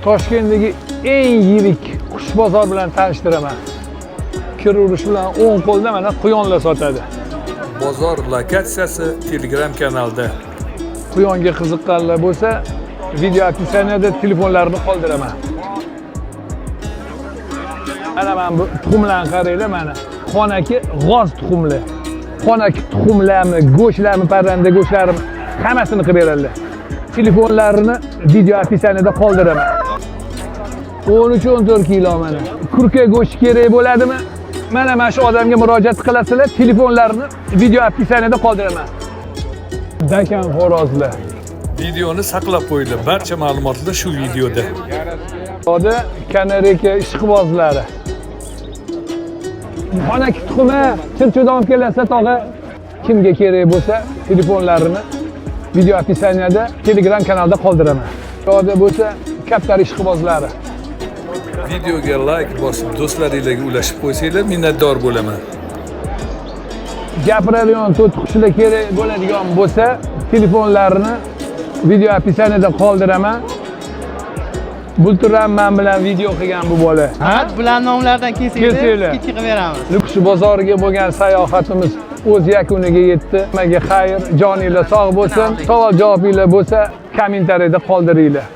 Toshkentdagi eng yirik qush bozor bilan tanishtiraman. Kiraverish bilan o'ng qo'lda mana quyonlar sotadi. Bozor lokatsiyasi Telegram kanalda. Quyonga qiziqqanlar bo'lsa, video описание da telefonlarini qoldiraman. Mana bu tuxumlarni qaranglar mana. Xonaki g'oz tuxumli. Xonaki tuxumlarmi, go'shtlarmi, parranda go'shtlarimi hammasini qilib beradilar. Telefonlarini video описание da qoldiraman. 13-14 kilo mana. Kurka go'shti kerak bo'ladimi? Mana shu odamga murojaat qilasizlar, telefonlarini video описание da qoldiraman. Dakan xo'rozlar. Videoni saqlab qo'yinglar. Barcha ma'lumotlar shu videoda. Yoda kanareyka ishqibozlari. Xonaki tuxumi Chirchiqdan olib kelasiz tog'a. Kimga kerak bo'lsa, telefonlarini video описание da Telegram kanalda qoldiraman. Yoda bo'lsa kaptar ishqibozlari. Videoga like bosib, do'stlaringlarga ulashib qo'ysanglar, minnatdor bo'laman. Gapiradigan to'tiqushlar kerak bo'ladigan bo'lsa, telefonlarini video описание da qoldiraman. Bultur ham man bilan video qilgan bu bola. Ha? Faqat bularni nomlaridan kelsanglar, Kelsanglar. Скидка qilib beramiz. Nukus bozoriga bo'lgan sayohatimiz o'z yakuniga yetdi. Hammaga xayr, joninglar sog' bo'lsin. Savol javobinglar bo'lsa, kommentariyada qoldiringlar.